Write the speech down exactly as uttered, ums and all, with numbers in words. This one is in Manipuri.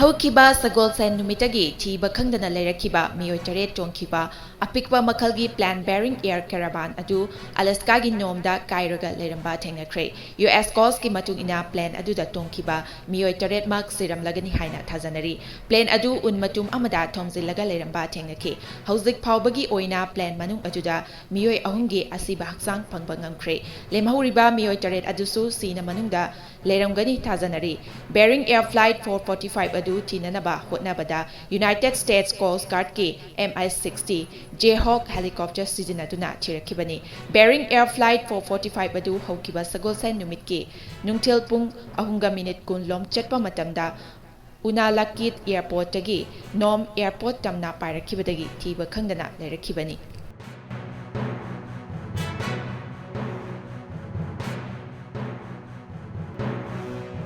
ꯍꯧꯈꯤꯕ ꯁꯒꯣꯜꯁꯦꯟ ꯅꯨꯃꯤꯠꯇꯒꯤ ꯊꯤꯕ ꯈꯪꯗꯅ ꯂꯩꯔꯛꯈꯤꯕ ꯃꯤꯑꯣꯏ ꯇꯔꯦꯠ ꯇꯣꯡꯈꯤꯕ ꯑꯄꯤꯛꯄ ꯃꯈꯜꯒꯤ plane bearing air caravan ꯑꯗꯨ ꯑꯂꯥꯁꯀꯥꯒꯤ ꯅꯣꯝꯗ ꯀꯥꯏꯔꯒ ꯂꯩꯔꯝꯕ ꯊꯦꯡꯅꯈ꯭ꯔꯦ꯫ ꯌꯨ ꯑꯦꯁ Coast ꯀꯤ ꯃꯇꯨꯡ ꯏꯟꯅ, plane ꯑꯗꯨꯗ ꯇꯣꯡꯈꯤꯕ ꯃꯤꯑꯣꯏ ꯇꯔꯦꯠꯃꯛ ꯁꯤꯔꯝꯂꯒꯅꯤ ꯍꯥꯏꯅ ꯊꯥꯖꯅꯔꯤ꯫ Plane ꯑꯗꯨ ꯎꯟ ꯃꯇꯨꯝ ꯑꯃꯗ ꯊꯣꯝꯖꯤꯜꯂꯒ ꯂꯩꯔꯝꯕ ꯊꯦꯡꯅꯈꯤ꯫ ꯍꯧꯖꯤꯛ ꯐꯥꯎꯕꯒꯤ ꯑꯣꯏꯅ plane ꯃꯅꯨꯡ ꯑꯗꯨꯗ ꯃꯤꯑꯣꯏ ꯑꯍꯨꯝꯒꯤ ꯑꯁꯤꯕ ꯍꯛꯆꯥꯡ ꯐꯪꯕ ꯉꯝꯈ꯭ꯔꯦ꯫ ꯂꯦꯝꯍꯧꯔꯤꯕ ꯃꯤꯑꯣꯏ ꯇꯔꯦꯠ ꯑꯗꯨꯁꯨ ꯁꯤꯅ ꯃꯅꯨꯡꯗ ꯂꯩꯔꯝꯒꯅꯤ ꯊꯥꯖꯅꯔꯤ꯫ Bearing Air Flight four forty five ꯑꯗꯨ ꯊꯤꯅꯅꯕ ꯍꯣꯠꯅꯕꯗ United States Coast Guard ꯀꯤ M I sixty Jayhawk helicopter ꯁꯤꯖꯤꯟꯅꯗꯨꯅ ꯊꯤꯔꯛꯈꯤꯕꯅꯤ꯫ Bearing Air Flight four forty five ꯑꯗꯨ ꯍꯧꯈꯤꯕ ꯁꯒꯣꯜꯁꯦꯟ ꯅꯨꯃꯤꯠꯀꯤ ꯅꯨꯡꯊꯤꯜ ꯄꯨꯡ ꯑꯍꯨꯝꯒ ꯃꯤꯅꯤꯠ ꯀꯨꯟ ꯂꯣꯝ ꯆꯠꯄ ꯃꯇꯝꯗ ꯎꯅꯥꯂꯥꯀꯤꯠ Airport ꯇꯒꯤ ꯅꯣꯝ Airport ꯇꯝꯅ ꯄꯥꯏꯔꯛꯈꯤꯕꯗꯒꯤ ꯊꯤꯕ ꯈꯪꯗꯅ ꯂꯩꯔꯛꯈꯤꯕꯅꯤ꯫